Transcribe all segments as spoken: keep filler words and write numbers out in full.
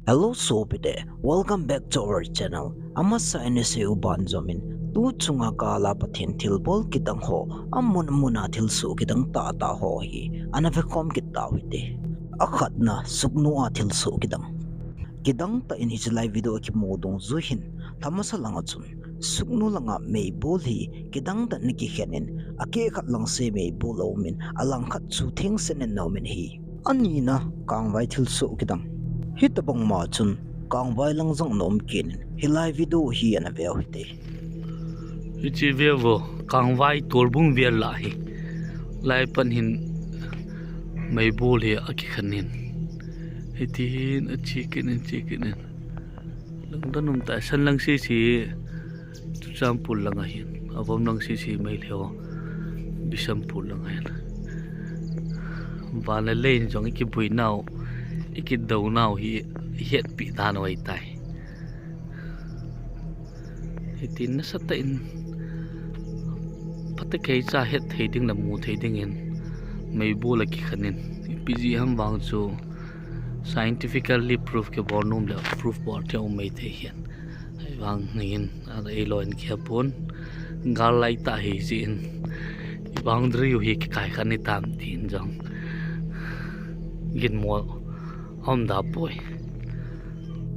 Hello sopite, welcome back to our channel. Amasa in isei u banjom in, tu chunga kala Pathen thilbol kidang ho, amun muna thilsoh kidang tahtah ho hi ana vekhom kit tau hite. Akhatna, Sugnu a thilsoh kidang. Kidang tah in hiche lai video kimu dungjui hin, lhamasa langa chun Sugnu langa meibol hi kidang tah in akikhen in, akeh khat lang se meibol aumin, alang khat chu thengsen in aumin ahi. Anina, Kangvai thilsoh kidang. Hitobang ma chun Kangvai lang jong ana um kit in, hilai video hi ana veu hite. Hiche veu vo, Kangvai tolbung vel lah hi. Lai pan hin meibol hi akikhen in. Hiti hin ache kit in, che kit in. Langdan um tah, san lang sese Churachandpur lang ahin, avom lang sese Meitei ho Bishnupur lang ahin. Van le lei in jong ikibui nau, ikidou nau hi ihetpi dan u ahitai. Hitin nasatah in phatecha hetthei ding le muthei dingin meibol akikhen in, ipi jeh ham vang chu scientifically proof kibol nom le proof bol thei um maithei hin. Ahivang hin, a, eilou in kihe pon, gal lai tah hijeh in, i boundary u hi kikai khen hitam tin jong ginmo aum da poi.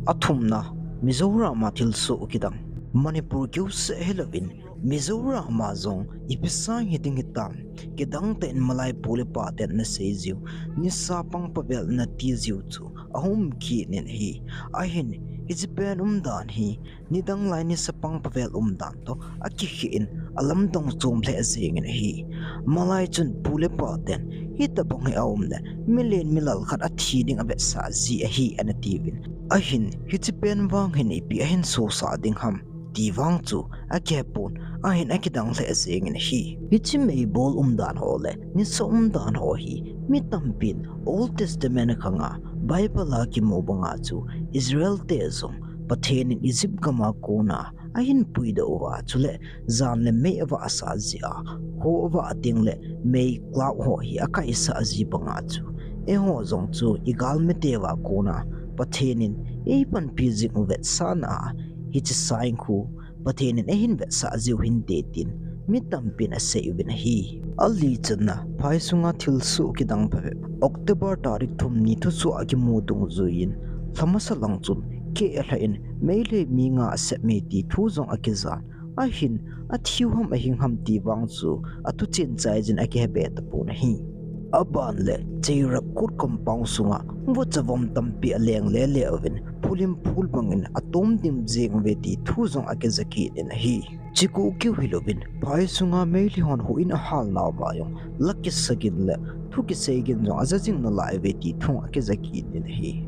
Athumna, Mizoram a thilsoh kidang. Manipur kiu seh hilouvin, Mizoram a jong ipi sang hiding hitam, kidang tah in malai pu le paten ana sei jiu, nisa pang pavel ana ti jiu chu aum kit in ahi. Ahin, hiche pen umdan hi, nidang lai nisa pang pavel umdan toh akikhen in, alamdang chom lheh jengin ahi. Malai chun pu le paten, hitobang hi aum le, milen milal khat athi ding avetsah ji ahi ana tiuvin. Ahin, hiche pen vang hin ipi ahin sosah ding ham ti vang chu akihe pon, ahin akidang lheh jengin ahi. Hiche meibol umdan ho le nisa umdan ho hi mi tampin Old Testament khanga Bible a kimu banga chu Israel te jong Pathen in Egypt gam a kona ahin puidoh uva, chule jan le mei avahsah jeh a, kho avah teng le mei cloud ho hi akaisah ji banga chu, eiho jong chu igalmi teu a kona Pathen in eipanpi jing u vetsahna a, hiche sign khu Pathen in eihin vetsah jiu hinte tin mi tampin asei uvin ahi. Alichanna, phai sunga thilsoh kidang phabep. October tarik thum ni thusoh a kimu dungjuiyin, lhamasa lang chun keh alhah in Meitei mi nga asep e ti thu jong akijan. Ahin, athiu ham ahing ham ti vang chu athuchen chaiyin akihe be tapon ahi. Aban le, Cherak Court compound sunga vohcha vom tampi aleng lele uvin, phulim phul bangin atom dim jeng uve ti thu jong akija kit in ahi. Chuche kiu hilouvin, phai sunga Meitei hon huhhing ahal nauva jong, lakh sagi le thu kisei gin jong aja jing nalai uve ti thu akija kit in ahi.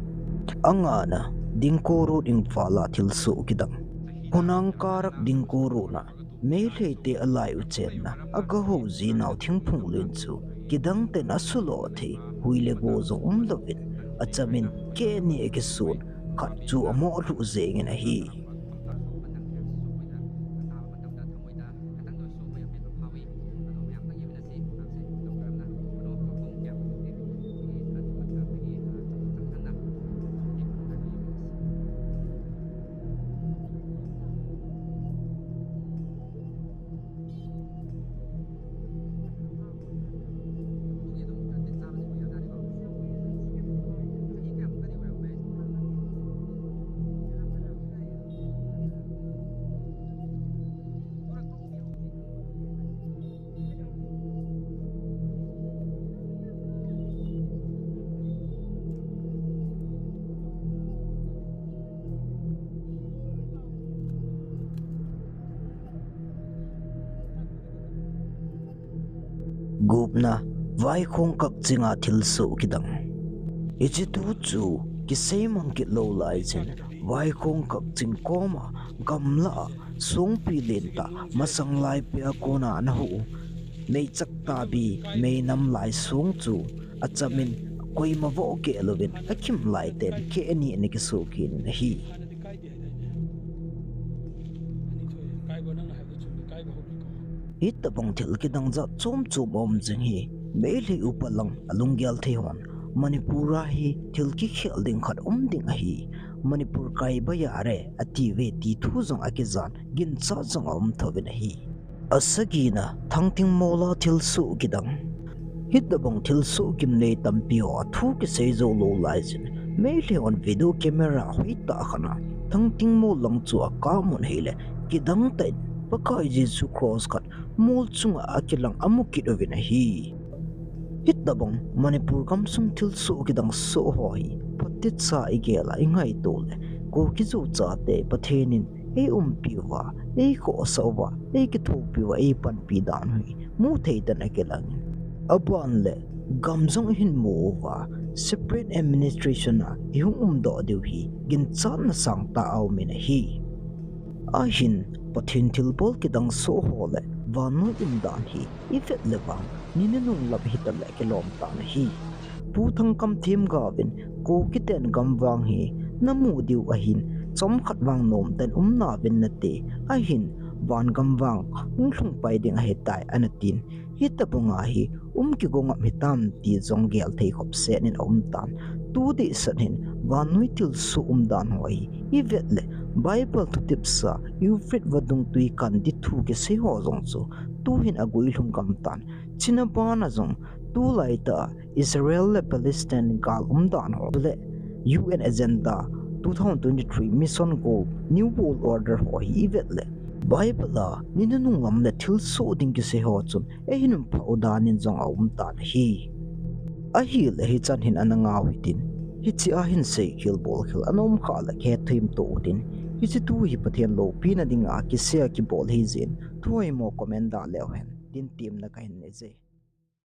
Angana, Dingko Road Imphal a thilsoh kidang. Khonang Karak Dingko Road na, Meitei te alai u chenna, agahou ji nau thingphung len chu, kidang tah in asulo thei, hui le go jong umlouvin, achamin keh ni akisun, khat chu amoh lhuh jengin ahi. Gupna, Vaikhong Kakching a thilsoh kidang. Hiche thu chu kisei mang kit lou lai chun, Vaikhong Kakching koma gamla a songpi lentah masang lai pea kona ana huh u, meichak tabi meinam lai song chu achamin koima voh keh louvin akhim lai ten keh ni ana kisoh kit in ahi. Hitobang thil kidang jat chom chom aum jing hi, Meitei upa lang alunggel thei hon, Manipur a hi thil kikhel ding khat um ding ahi. Manipur ka hi baya re ati ve ti thu jong akijan, ginchat jong aum thouvin ahi. Asagina, Thangtingmol a thilsoh kidang. Hitobang thilsoh gimnei tampi ho a thu kisei jou lou laijin, Meitei hon video camera hoitah khat a Thangtingmol lang chu akamun ahile, kidang tah in Pakai Jesu cross khat mol chunga akilang amu kit uvin ahi. Hitobang Manipur gamsung thilsoh kidang soh ho hi phatechan igel a ingaito le, Kuki Zo chate Pathen in eiumpi uva, eikhohsah uva, eikithopi uva, eipanpi dan hi muthei tah in akilangin. Aban le, gam jong ihin mu uva, separate administration a ihung umdoh diu hi ginchatna sangtah aumin ahi. Ahin, Pathen thilbol kidang soh ho le vannoi umdan hi ivet le vang, ni nunung lam hitale kilom tan ahi. Pu Thangkam Themgao in, Kuki ten gamvang hi namu diu ahin, chomkhat vang nomtah in umnauvin nate, ahin, van gamvang hung lhungpai ding ahitai, anatin. Hitobanga hi um kigo ngam hitam ti jong gel thei khopset in aumtan. Tu dehset hin vannoi thilsoh umdan ho hi ivet le, Bible thutepsa Euphrates vadung tui kandi thu kisei ho jong chu tuhin aguilhung gamtan. China bana jong tulaitah a Israel le Palestine gal umdan ho le U N agenda two thousand twenty-three mission goal, New World Order ho hi ivet le, Bible a ni nunung lam le thilsoh ding kisei ho chun eihin umphah u danin jong aumtan ahi. Ahile hichan hin ana ngah u hitin, hichea hin seikhel bolkhel ana umkhah le kihetthemto utin, hiche thu hi Pathen loupina dinga kisei a kibol ahijeh in, thuhoimo comment daleu hen, tin temna kahin neije.